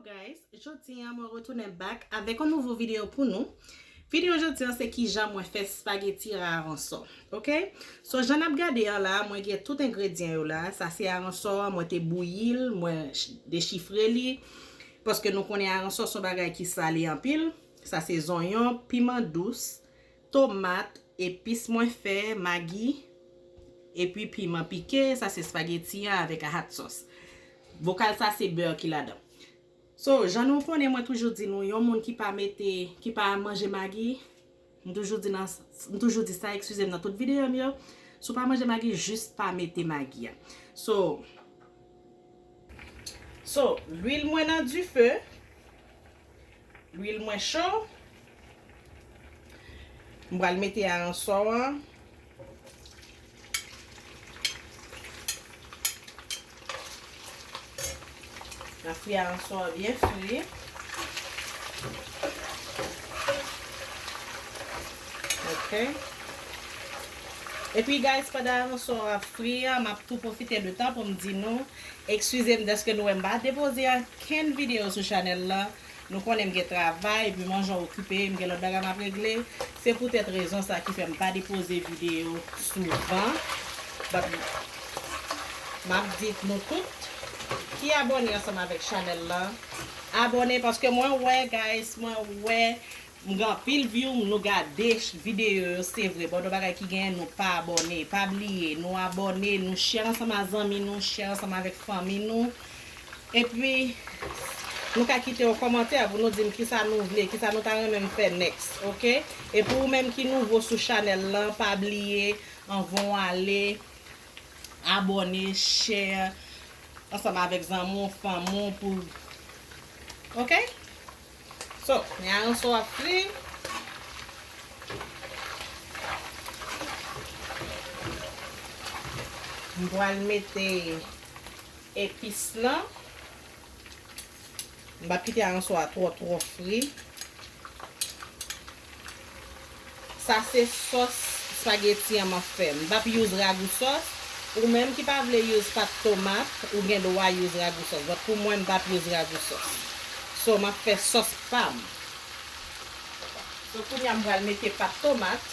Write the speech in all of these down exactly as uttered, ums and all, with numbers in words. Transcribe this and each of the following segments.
Guys, jodi a mwen retounen back avèk yon nouvo videyo pou nou. Videyo jodi a se kijan mwen fè spageti aransò. Ok? So, jan n ap gade an la, mwen gen tout engredyan yo la. Sa se aransò an, mwen te bouyi l, mwen ch- dechifre li. Paske nou konnen aransò se yon bagay ki sale anpil. Sa se zonyon, piman dous, tomat, epis mwen fè, magi, epi piman pike. Sa se spageti an avèk a hot sauce. Bokal sa se bè ki ladan. So, jan nou konnen, mwen toujou di nou, yon moun ki pa mete, ki pa manje magi, m toujou di nan, m toujou di sa, eskize m, nan tout videyo m yo, si w pa manje magi, jis pa mete magi a. So, so, lwil mwen nan dife, lwil mwen cho, m pral mete aransò an. N ap fri aransò an byen fri. Ok. Epi, guys, pandan aransò an ap fri an, m ap tou pwofite de tan pou m di nou, eskize m dèske nou wè m pa depoze ankenn videyo sou chanèl la. Nou konnen m gen travay, epi mwen jan okipe, m gen lòt bagay m ap regle. Se poutèt rezon sa ki fè m pa depoze videyo souvan. But m ap di nou tout ki abòne ansanm avèk chanèl la, abòne, paske mwen wè, guys, mwen wè, m gen anpil view, nou gade videyo yo, se vre. Bon, yon bagay ki genyen, nou pa abòne. Pa bliye, nou abòne, nou share ansanm a zanmi nou, share ansanm avèk fanmi nou. Epi, nou ka kite yon kòmantè pou nou di m kisa nou vle, kisa nou ta renmen m fè next, ok? Epi ou menm ki nouvo sou chanèl lan, pa bliye, anvan w ale, abòne, share, ansanm avèk zanmi w, fanmi w pou, ok? So, men aransò ap fri. M pral mete epis lan. M p ap kite aransò a twò, twò fri. Sa se sòs spageti an m ap fè. M p ap use ragou sòs. Ou menm ki pa vle use pat tomat, ou gen dwa use ragou sòs. But pou mwen, m p ap use ragou sòs. So, m ap fè sòs pa m. So, kounye a m pral mete pat tomat.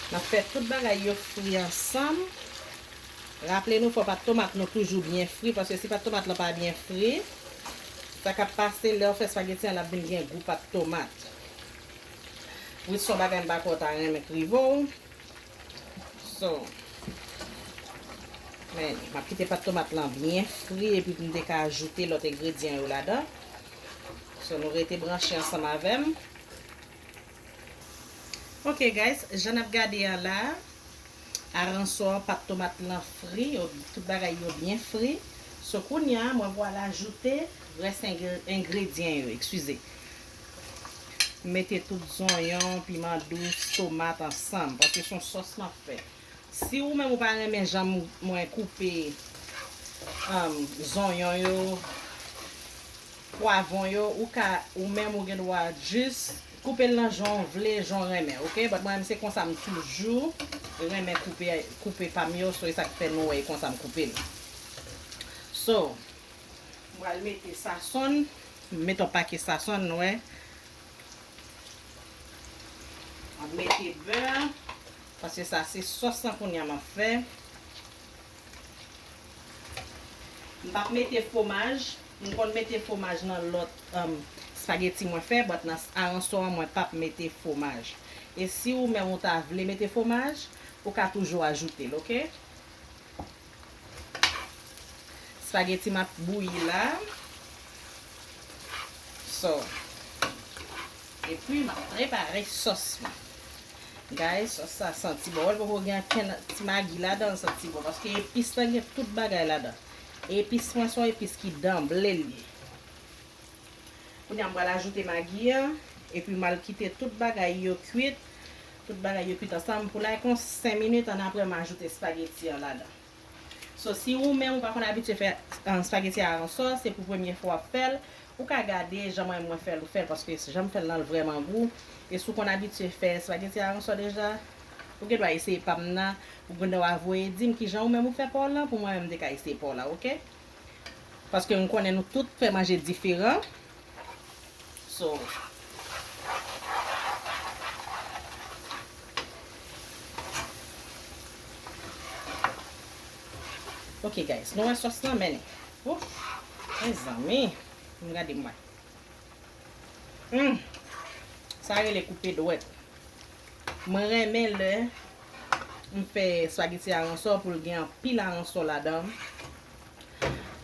M ap fè tout bagay yo fri ansanm. Raple nou, fò pat tomat nou toujou byen fri, paske si pat tomat lan pa byen fri, sa k ap pase lè w fè spageti an, l ap vin gen gou pat tomat. Wi, se yon bagay m pa kwè w ta renmen k rive w. So, men, m ap kite pat tomat lan byen fri epi pou m te ka ajoute lòt engredyan yo ladan. So, nou rete branche ansanm avè m. Ok, guys, jan n ap gade an la, aransò an, pat tomat lan fri, yo, tout bagay yo byen fri. So, kounye a, mwen pral ajoute rès engre- engredyan yo, eskize. Mete tout zonyon, piman dous, tomat ansanm, paske se yon sòs m ap fè. Si ou menm ou pa renmen jan m- mwen koupe, um, zonyon yo, pwavwon yo, ou ka, ou menm ou gen dwa jis koupe l nan jan w vle, jan w renmen, ok? But mwen menm se konsa m toujou renmen koupe, koupe pa m yo, so e sa k fè nou wè e konsa m koupe l. So, m pral mete sasonn, m mete yon pakèt sasonn, nou wè. M ap mete bè, paske sa se sòs lan kounye a m ap fè. M p ap mete fwomaj. M konn mete fwomaj nan lòt, um, spageti mwen fè, but nan aransò an, mwen p ap mete fwomaj. E si ou menm ou ta vle mete fwomaj, ou ka toujou ajoute l, ok? Spageti m ap bouyi la. So, epi m ap prepare sòs mwen. Guys, sòs sa santi bon. Wè l poko gen ankenn ti magi ladan l, santi bon. Paske epis lan gen tout bagay ladan. Epis mwen se yon epis ki danble l ye. Kounye a m pral ajoute magi an, epi m al kite tout bagay yo kwit. Tout bagay yo kwit ansanm pou like yon senk minit, annapre m ajoute spageti an ladan. So, si ou menm ou pa konn abitye fè, um, spageti aransò, se pou premye fwa w ap fè l, Ou ka gade jan mwen, mwen fè l, ou fè l, paske jan m fè l nan, l vrèman gou. E si w konn abitye fè espageti aransò deja, ou gen dwa eseye pa m nan, ou gen dwa voye di m kijan ou menm ou fè pa w lan, pou mwen menm m te ka eseye pa w la, oke? Paske m konnen nou tout fè manje diferan. So, ok, guys, nou wè sòs lan, men. Ouf, mezanmi, m gade m wè. Hmm, sa rele koupe dwèt. Mwen renmen lè m fè espageti aransò pou l gen anpil aransò ladan.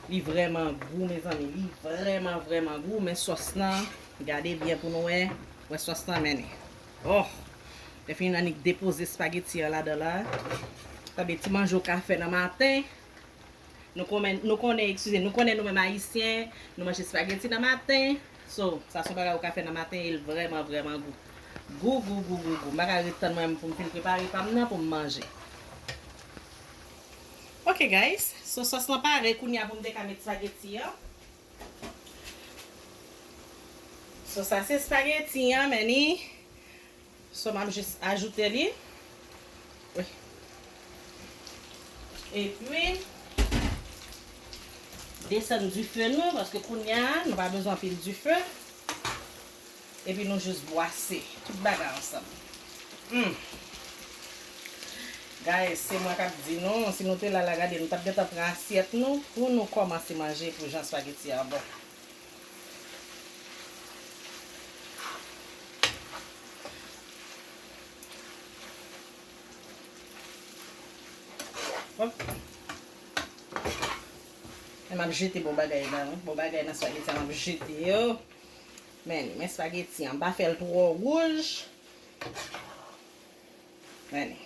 Li vrèman gou, mezanmi. Li vrèman, vrèman gou. Men sòs lan, gade byen pou nou wè. Wè sòs lan, men. Oh! Lè fini, n annik depoze espageti an ladan la. Sa vle ti manje w ka fè nan maten. Nou konnen, nou konnen, eskize, nou konnen nou menm Ayisyen, nou manje espageti nan maten. So, sa se yon bagay ou ka fè nan maten e l vrèman, vrèman gou. Gou, gou, gou, gou, gou. M pa ka ret tann mwen pou m fin prepare pa m nan pou m manje. Ok, guys. So, sòs lan pare kounye a pou m te ka met espageti an. So, sa se espageti an, men ni. So, m ap jis ajoute li. Wi. Epi, desann dife nou, paske kounye a, nou pa bezwen anpil dife. Epi nou jis bwase tout bagay ansanm. Hmm. Guys, se mwen k ap di nou, si nou te la, la gade, nou t ap gentan pran asyèt nou pou nou kòmanse manje pou jan espageti a bon. Hop. E m ap jete bon bagay la, wi. Bon bagay nan espageti a, m ap jete yo. Men, men espageti an, m pa fè l twò wouj. Men.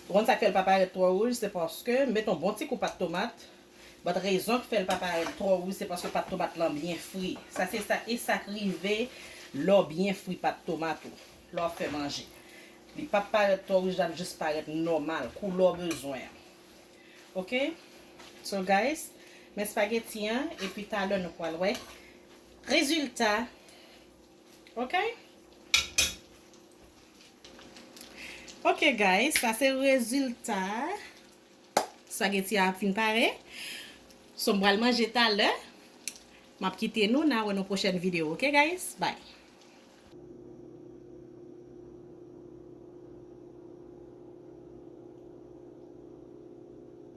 Ou konn sa k fè l pa parèt twò wouj? Se paske m met yon bon ti kou pat tomat. But rezon k fè l pa parèt twò wouj, se paske pat tomat lan byen fri. Sa se sa, e sa k rive lè w byen fri pat tomat ou, lè w ap fè manje. Li p ap parèt twò wouj, l ap jis parèt nòmal, koulè w bezwen an. Ok? So, guys, men espageti an, epi talè nou pral wè rezilta. Ok? Ok, guys, sa se rezilta. Espageti a ap fin pare. So, m pral manje talè. M ap kite nou, n a wè nan pwochèn videyo. Ok, guys? Bye.